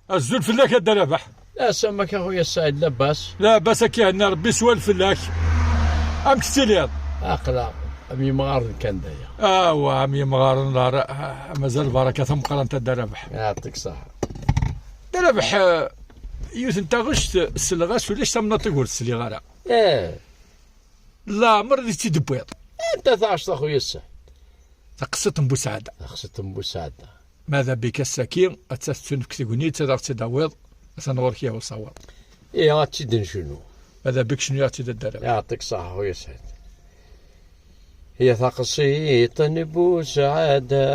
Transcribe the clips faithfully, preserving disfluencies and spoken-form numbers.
Azul fell-ak a Dda Rabeḥ. Asamak a xuya Saɛid, labas? Labas, akka ihenna Rebbi, swal fell-ak. Amek tettiliḍ? Aql-aɣ am yimɣaren kan daya. Awa, am yimɣaren, la ra-, mazal baraka tameqqrant a Dda Rabeḥ. Yeɛṭik ṣṣeḥḥa. Dda Rabeḥ, eh, yiwet n taɣect selleɣ-as, ulac tamnaḍt i ur sliɣ ara. Eh. Leɛmer di tt-id-tewwiḍ. Anta taɣect a xuya Saɛid? Taqsiṭ n Busaɛda. Taqsiṭ n Busaɛda. Mada bik ass-agi, atta tettunefk tegnit, ad aɣ-tt-id-tawiḍ, atan ɣur-k ya usawaḍ. Ihi, ad tt-id-necnu. Mada bik cnu-aɣ-tt-id a Dda Rabeḥ. Yeɛṭik ṣṣeḥḥa, a xuya Saɛid. Ya taqsiṭ n Busaɛda,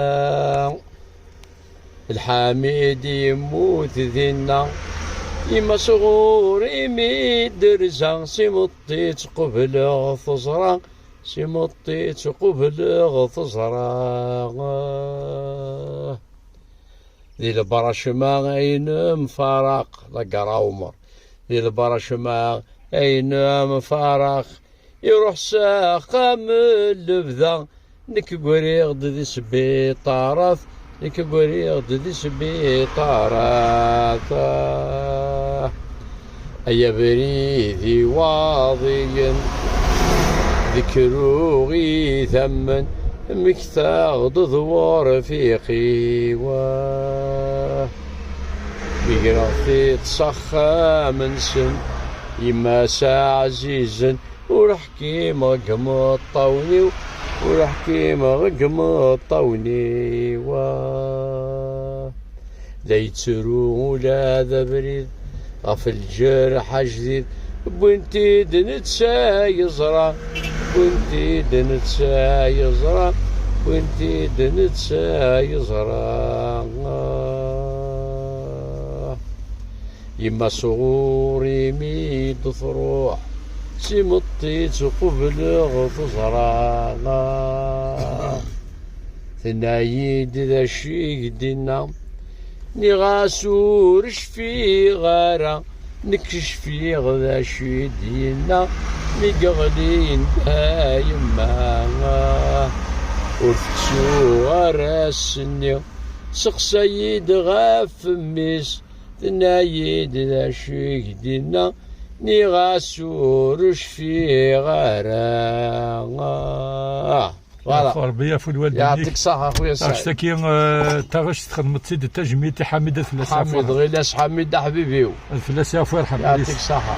Lḥamid yemmut dinna, yemma sɣur imi d-terza, s imeṭṭi ttqubleɣ teẓra, s imeṭṭi ttqubleɣ teẓra. Di lbaracma ay nemfaraq, d agara Umer. Di lbaracma ay nemfaraq, iruḥ s axxam n lebda. Nekk gwriɣ-d di sbiṭarat, nekk gwriɣ-d di sbiṭarat. Ay abrid iwaḍiyen, dekru idammen, mmektaɣ-d d wurfiq-iw. Megreɣ-t-id s axxam-nsen, yemma-s ɛzizen, ur ḥkimeɣ deg imeṭṭawen-iw, ur ḥkimeɣ deg imeṭṭawen-iw. La yettru ula d abrid ɣef lǧerḥ ajdid, wwin-t-id netta yeẓra, wwin-t-id netta yeẓra, wwin-t-id netta yeẓra. Yemma sɣur imi d-truḥ, s imeṭṭi ttqubleɣ teẓra. Tenna-yi-d d acu i k-d-inna, nniɣ-as ur cfiɣ ara, nekk cfiɣ d acu i d-yenna mi yeɣli yendeh yemma. Ur tettuɣ ara ass-nni, seqsa-yi-d ɣef mmi-s, tenna-yi-d d acu i k-d-inna, nniɣ-as ur cfiɣ ara. Voilà. Yeɛfu Rebbi, yeɛfu lwaldin-ik. Yeɛṭik ṣṣeḥḥa, a xuya Saɛid. Taɣect-agi, eh, taɣect txedmeḍ-tt-id d tajmilt i Ḥamid, ad fell-as yeɛfu. Ḥamid Ɣilas, Ḥamid d aḥbib-iw. Ad fell-as yeɛfu, yerḥem. Yeɛṭik ṣṣeḥḥa.